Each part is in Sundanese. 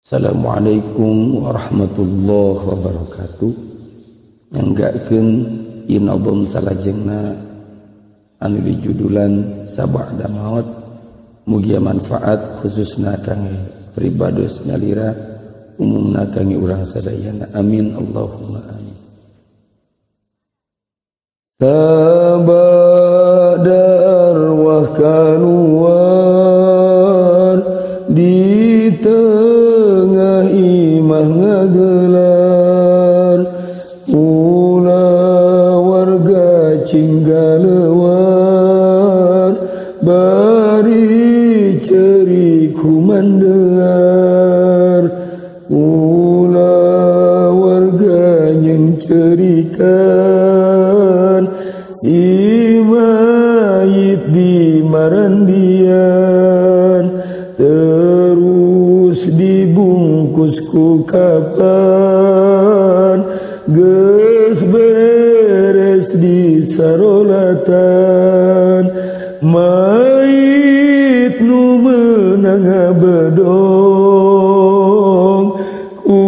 Assalamualaikum warahmatullahi wabarakatuh. Nyanggakeun ieu nadom salajengna anu dijudulan Sabada Maot, mugia manfaat khususna kangge pribados nyalira, umumna kangge urang sadayana. Amin Allahumma amin. Sabada arwah kaluar di tengah imah ngagelar, ulah warga cinggalewar bari ceri kumandear, ulah warga yang cerikan si mayit di marandian, terus dibungkus ku kapan, geus beres di sarolatan, mayit nu meunang ngabedong ku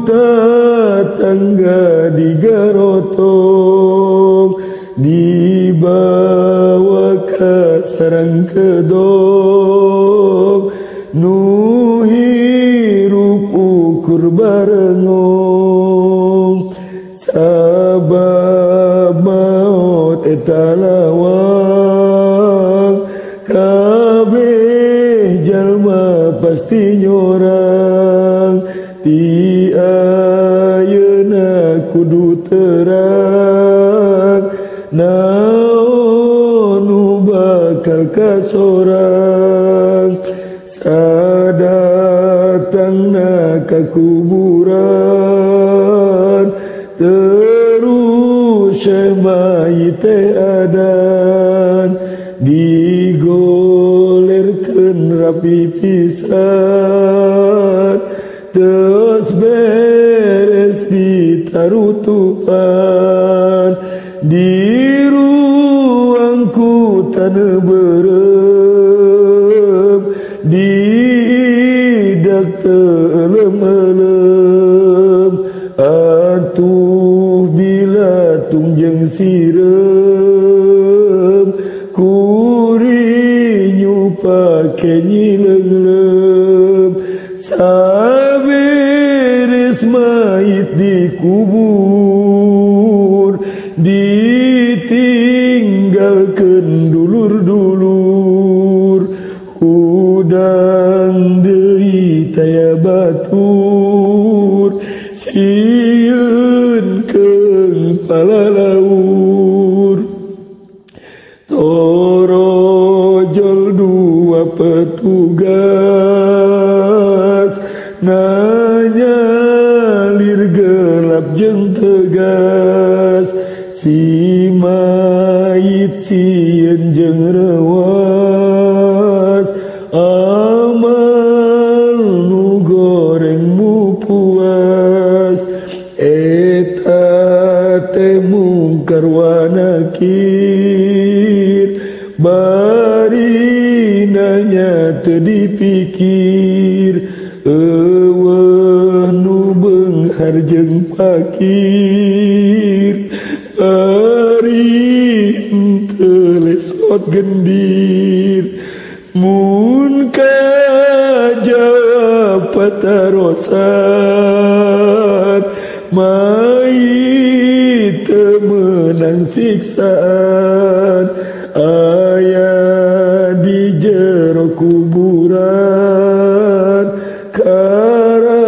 tatangga digarotong, dibawa ka sarang kedong, nu hirup ukur barengong, sabab maot eta lawang, kabeh jalma pasti nyorang, ti ayeuna kudu terang, naon nu bakal kasorang, sadatangna ka kuburan, terus mayit teh adan, digolerkeun rapi pisan, terus beres ditarutupan, di ruang ku taneuh beureum, diidak teu elem-elem, atuh bila tungjeng sireum, kurinyu pake nyileunglem, saberes mayit dikubur, ditinggalkeun dulur-dulur, hudang deui taya batur, sieun keung palalaur, torojol dua petugas, nanya lir gelap jeung tegas, si mayit sieun jeung rewas, amal nu goreng mu puas, eta teh mungkar wa nakir, bari nanya teu dipikir, eueuh nu beunghar jeung pakir, bari teu lesot gendir, mun kajawab patarosan, mayit teu meunang siksaan, aya di jero kuburan, karaosna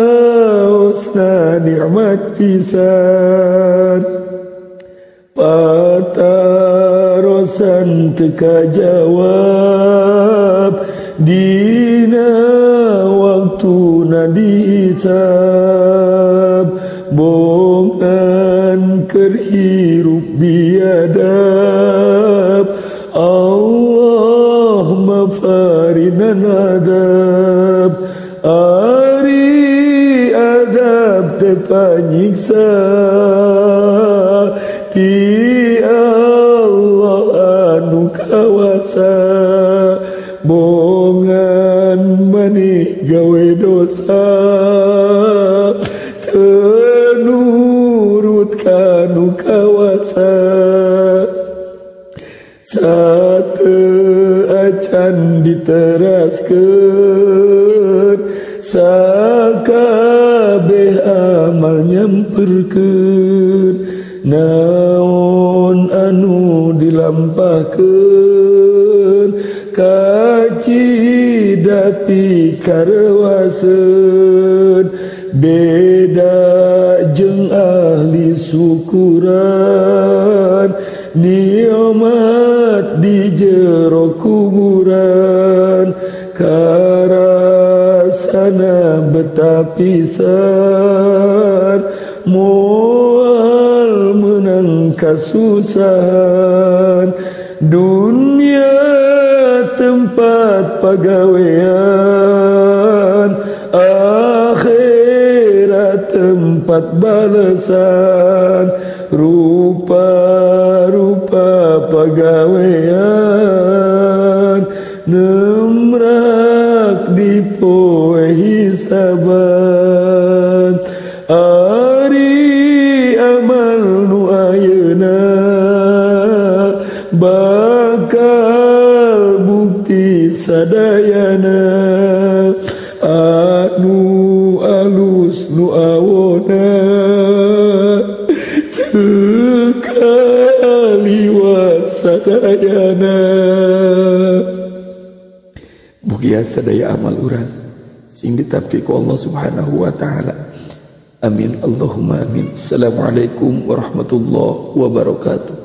nikmat pisan, patarosan teu kajawab, dina waktuna dihisab, bongan keur hirup biadab, Allah mafarinan adab, ari adab teh panyiksa, ti Allah anu kawasa, bongan maneh Maneh gawe dosa teu nurut ka nu kawasa sate acan diteraskeun sakabeh amal nyamperkeun naon anu dilampahkeun kacida pikarewaseun beda jeung ahli syukuran niomat di jero kuburan karasana betapisan moal menang kasusahan dunia tempat pagawean akhirat tempat balasan rupa-rupa pagawean nemrak di poe hisaban ari amal nu ayeuna bakal bukti sadayana anu alus nu awona teu kaliwat sadayana. Mugia sadaya amal urang sing ditapi ku Allah Subhanahu wa taala. Amin Allahumma amin. Assalamualaikum warahmatullahi wabarakatuh.